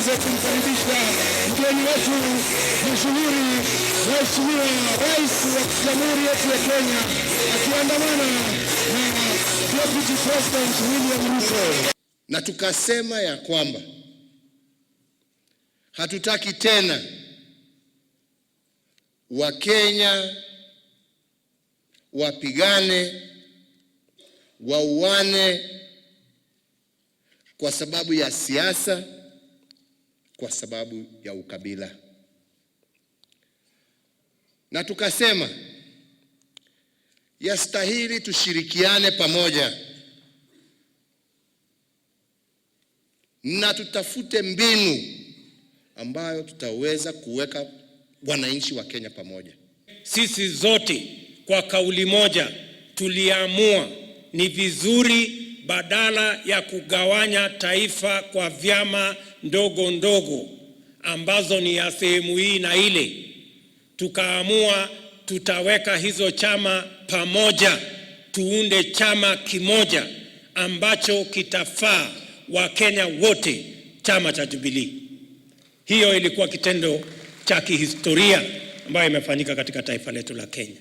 Tuweze kumkaribisha mgeni wetu mashuhuri, Mheshimiwa Rais wa Jamhuri yetu ya Kenya, akiandamana na Deputy President William Ruto. Na tukasema ya kwamba hatutaki tena Wakenya wapigane, wauane kwa sababu ya siasa, kwa sababu ya ukabila. Na tukasema yastahili tushirikiane pamoja na tutafute mbinu ambayo tutaweza kuweka wananchi wa Kenya pamoja. Sisi zote kwa kauli moja tuliamua ni vizuri, badala ya kugawanya taifa kwa vyama ndogo ndogo ambazo ni ya sehemu hii na ile, tukaamua tutaweka hizo chama pamoja, tuunde chama kimoja ambacho kitafaa Wakenya wote, chama cha Jubilee. Hiyo ilikuwa kitendo cha kihistoria ambayo imefanyika katika taifa letu la Kenya.